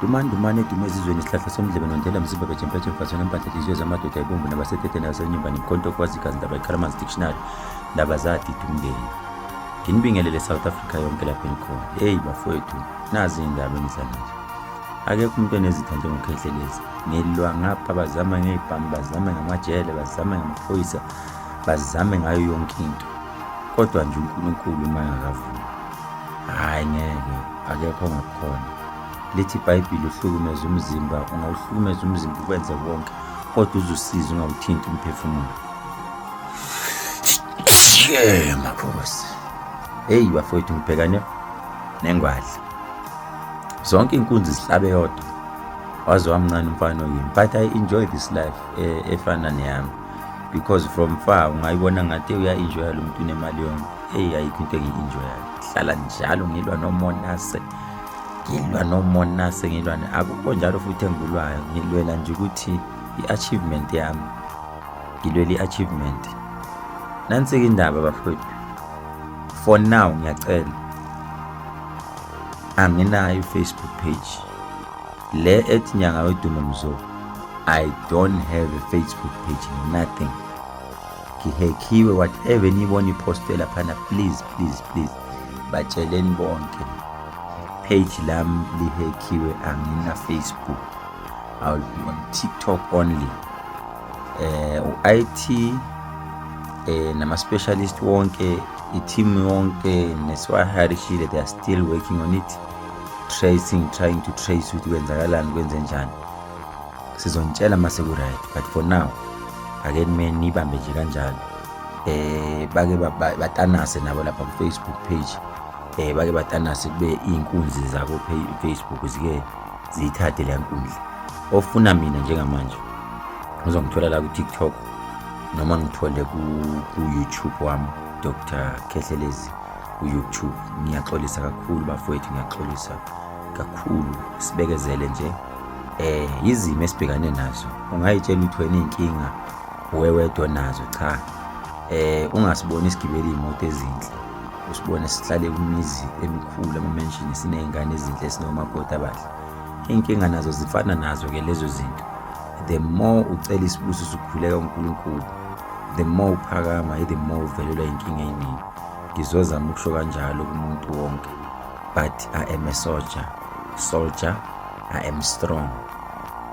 Dumani dumani edume ezizweni isihlahla somdlebe nondela mzimba bejempeje mfazi nempahla inhliziyo zamadoda ibomvu nabasetete nasenyumba nemkhonto kwazi igazi ndaba ikhalamanzi dictionary ndaba zadida umndeni. Nginibingelele South Africa yonke lapho enikhona. Hey bafowethu, nazi indaba engiza nazo. Akekho umuntu onezitha njengoKhehlelezi. Ngilwa ngapha bazama ngey'bhamu, bazame ngamajele, bazame ngamaphoyisa, bazame ngayo yonke into. Kodwa nje uNkulunkulu uma engakavumi, hhayi ngeke, akekho ongakukhona. Lithi iBhayibhili uhlukumeze umzimba, ungawuhlukumeza umzimba ukwenze konke, kodwa uzusize ungawuthinti umphefumulo. Yeah, makhosi. Hey bafowethu ngibhekane nengwadla. Zonke inkunzi zihlabe yodwa. Waze wamncane umfana oyimi. But I enjoy this life eh, efana neyami. Because from far ungayibona ngathi uya-enjoya lo muntu unemali yonke. Hey ayikho into engiyi-enjoyayo. Hlala njalo ngilwa nomonase. Ngilwa nomonase ngilwa akukho njalo futhi engikulwayo. Ngilwela nje ukuthi i-achievement yami ngilwela i-achievement. Nansi-ke indaba bafowethu. For now ngiyacela anginayo i-Facebook page le ethi Nyanga Yodumo Mzo. I don't have a Facebook page, nothing. Ngihekhiwe, whatever niyibona ipostwe laphana, please please please batsheleni bonke page lami lihekhiwe, angina Facebook. I will be on TikTok only. U-IT nama specialist wonke, i-team yonke nesiwaharishile, they are still working on it, tracing, trying to trace ukuthi kwenzakalani, kwenze njani. Sizonitshela mase ku-right, but for now ake nime nibambe nje kanjalo. Bake batanase nabo lapha ku-Facebook page, bake batanase kube iy'nkunzi zako Facebook zike ziyithathe leya nkundla. Ofuna mina njengamanje uzongithola la ku-TikTok noma ngithole ku-YouTube wami, Dr Khehlelezi ku-YouTube. Ngiyaxolisa kakhulu bafowethu, ngiyaxolisa kakhulu, sibekezele nje. Izimo esibhekane nazo, ungayitshela ukuthi wena iy'nkinga uwewedwa nazo, cha. Ungasiboni isigibela iy'moto ezinhle, usibone sihlale kwimizi emikhulu, ama-mansion, siney'ngane ezinhle, sinomakoti abahle. Iy'nkinga nazo zifana nazo-ke lezo zinto. The more ucela isibusiso, ukhuleka uNkulunkulu, the more uphakama, the more uvelelwa inkinga eyiningi. Ngizozama ukusho kanjalo kumuntu wonke, but I am a soldier. I am strong,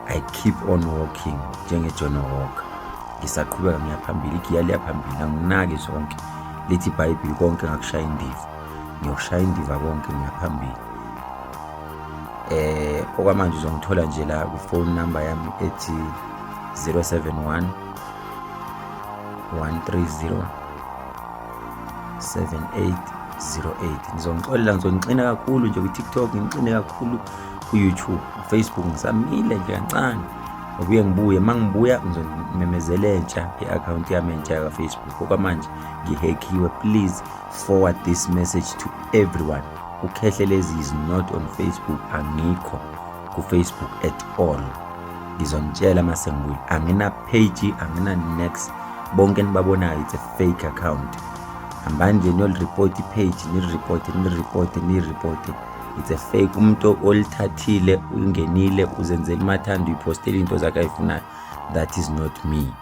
I keep on walking njenge-Johnny Walker. Ngisaqhubeka ngiya phambili, igiya liya phambili, anginaki zonke. Lithi iBhayibhili konke ngakushaya indiva, ngiyokushaya indiva konke, ngiya phambili. Okwamanje uzongithola nje la ku-phone number yami ethi 071 130 7808. Ngizongixolela, ngizongixina kakhulu nje ku-TikTok, ngixine kakhulu ku-YouTube, Facebook ngisamile nje kancane. Ngobuye ngibuye, uma ngibuya ngizomemezela entsha i-akhawunti yami entsha yaka-Facebook. Okwamanje ngihekhiwe. Please forward this message to everyone. UKhehlelezi is not on Facebook, angikho ku-Facebook at all. Ngizonitshela mase ngibuyile. Angina page, angina next. Bonke nibabonayo, it's a fake account. Hambani nje niyolireport i-page, nilireport, nilireport, nilireport. It's a fake. Umuntu olithathile ungenile uzenzela imathanda, uyiphostela into zakhe ayifunayo. That is not me.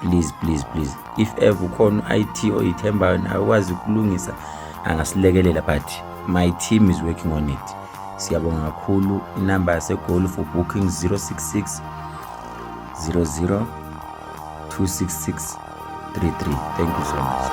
Please please please, if ever ukhona u-IT oyithembayo nawe ukwazi ukulungisa, angasilekelela, but my team is working on it. Siyabonga kakhulu. Inamba yaseGoli for booking 066 00 266 33. Thank you so much.